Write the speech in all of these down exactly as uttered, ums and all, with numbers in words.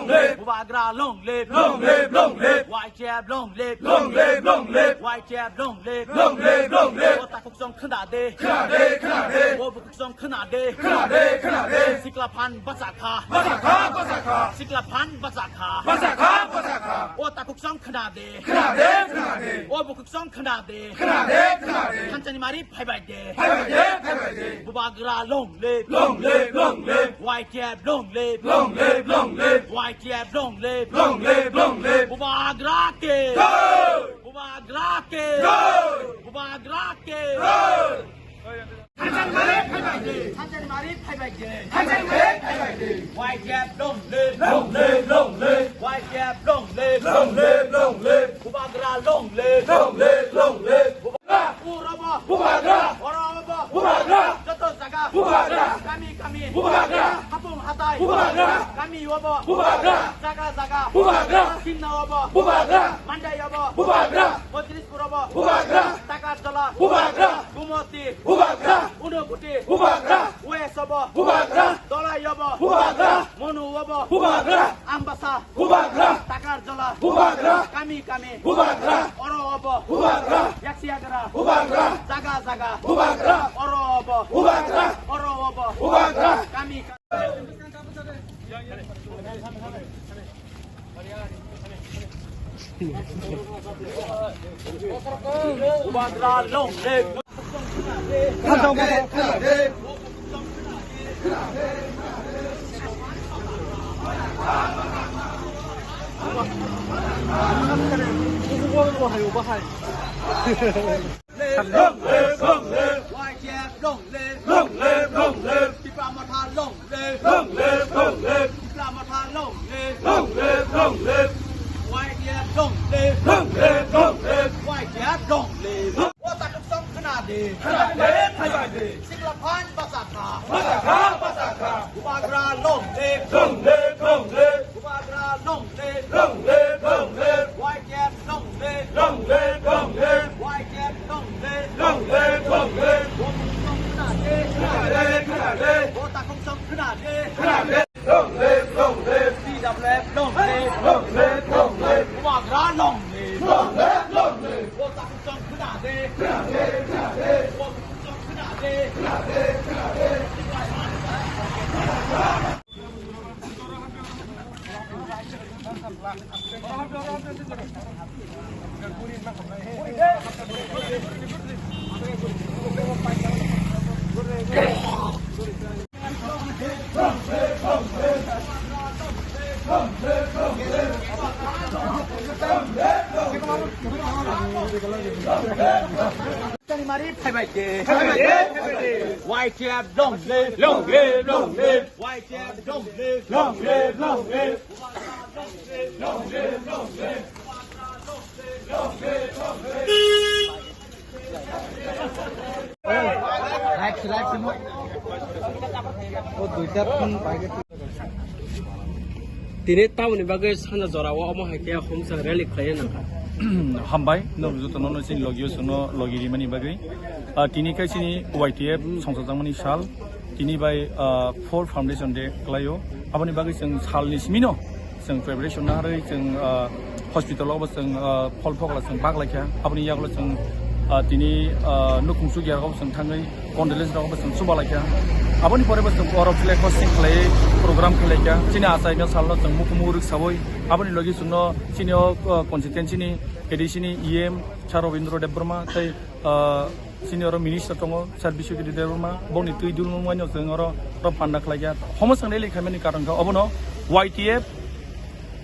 Bubagra long live. Long live, long live. Y T F long live. Long live, long live. Y T F long live. Long live, long live. O takhuk song khna de. Khna de, khna de. O bukhuk song khna de. Khna de, khna de. Sikla phan bacha kha. Bacha kha, bacha kha. Sikla phan bacha kha. Bacha kha, bacha kha. O takhuk song khna de. Khna de, khna de. O bukhuk song khna de. Khna de, khna de. Thansa ni mari phaibai de. Phaibai de, phaibai de. Bubagra long live. Long live, long live. Y T F long live. Long live, long live. Y T F long live. Long live, long live. Bubagra ke. Jai. Bubagra ke. Jai. Bubagra ke. Jai. Thansa ni mari phaibai de. Thansa ni mari phaibai de. Thansa ni mari phaibai de. Y T F long live. Long live, long live. Y T F long live. Long live, long live. Bubagra long live. Long live, long live. Bubagra. Orobo. Bubagra. Orobo. Bubagra. Joto jaga. Bubagra. Kami, kami. Bubagra. Hapung hatai. Bubagra. Kami obo. Bubagra. Jaga, jaga. Bubagra. Simna obo. Bubagra. Mandai obo. Bubagra. Mojlispur obo. Bubagra. Takarjala. Bubagra. Gumoti. Bubagra. Unokoti. Bubagra. West obo. Bubagra. Dolai obo. Bubagra. Monu obo. Bubagra. Ambasa. Bubagra. Takarjala. Bubagra. Kami, kami. Bubagra. Oro obo. Bubagra. Yaksiagra. Bubagra. Jaga, jaga. Bubagra. Oro obo. Bubagra. Oro obo. Bubagra. Kami, kami. Bubagra long live. Long live, long live. Y T F long live. Long live, long live. Tipra Motha long live. Long live, long live. Tipra Motha long live. Long live, long live. Y T F long live. Long live, long live. Y T F long live. O takhuk song khna de. Khna de, khna de. Sikla phan bacha kha. Bacha kha, bacha kha. Bubagra long live. Long live, long live. Bubagra long live. Long live, long live. Y T F long live. Long live, long live. Y T F long live. Long live, long live. O takhuk song khna de. Khna de, khna de. Khna de. Long live, long live. T W F long live. Long live, long live. Bubagra long live. Long live, long live. O takhuk song khna de. Khna de, khna de. O takhuk song khna de. Khna de, khna de. Tani mari phaibai de. Y T F long live. Long live, long live. Y T F long live. Long live, long live. Tini tamoni bagwi sanja jorao omo hai khe homsa rally khlaiya nangkha. Hambai, no joto no chini logio chwngno logi rimani bagwi. Ah, tini khe chini Y T F songchajakmani sal. Tini bai, ah, four foundation day khlaio. Aboni bagwi chwng salni simino chwng preparation naharwi chwng, ah, hospital o bo chwng, ah, phol phokla chwng bak laikha. Aboni yagulo chwng, ah, tini, ah, nukhung chukya rok chwng thangwi condolence rok bo chwng chuba laikha. Aboni pore bo chwng oro flag hosting khlai program khlaikha. Chini achaima salno chwng mukumu rwksawi. Aboni logi chwngno chini o, ah, constituency ni A D C ni E M Sir Robindra Debbarma tei, ah, Senior Minister tongo, Sir Biswajit Debbarma, bongni twi dulmung mani chwng oro, oro panda khlaikha. Homosang rally khaimani karon kha obono Y T F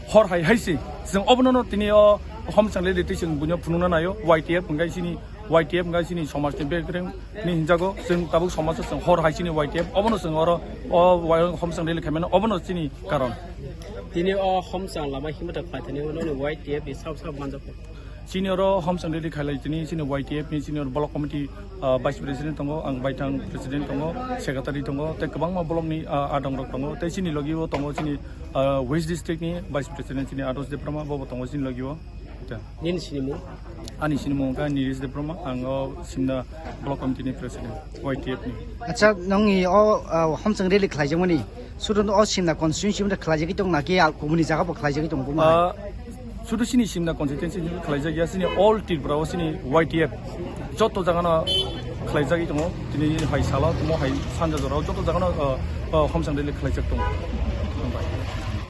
hor hai hai se. Chwng obono no tini o homosang rally twi chwng buino phunukna naio. Y T F hwnkhe chini, Y T F hwnkhe chini somaj ni bekreng ni hinjago. Chwng tabuk somaj o chwng hor hai chini Y T F obono chwng oro o homosang rally khaimani obono chini karon. Tini o homosang lama himta khlai thani ulo Y T F ni sab sab manjak. Chini oro homosang rally khailai tini chini Y T F ni chini oro block committee, ah, vice president tongo, ang baithang president tongo, secretary tongo, tei kwbangma block ni, ah, adong rok tongo, tei chini logi o tongo chini, ah, West district ni vice president chini Ados Debbarma bo bo tongo chini logi o. Nini sinimung? Ani sinimung wngkha Nilesh Debbarma, ang o Simna block committee ni president, Y T F ni. Acha, nongni o, ah, homosang rally khlaijakmani Sudu o Simna constituency mothe khlaijagwi tong naki al kubuni jaga bo khlaijagwi tong buma? Ah, sudu sini Simna constituency ni khlaijak ya, sini all Tripura o sini Y T F joto jaga no khlaijagwi tongo. Tini hai salo, tamo hai sanja jora o joto jaga no, ah, ah, homsang rally khlaijak tongo. Hambai.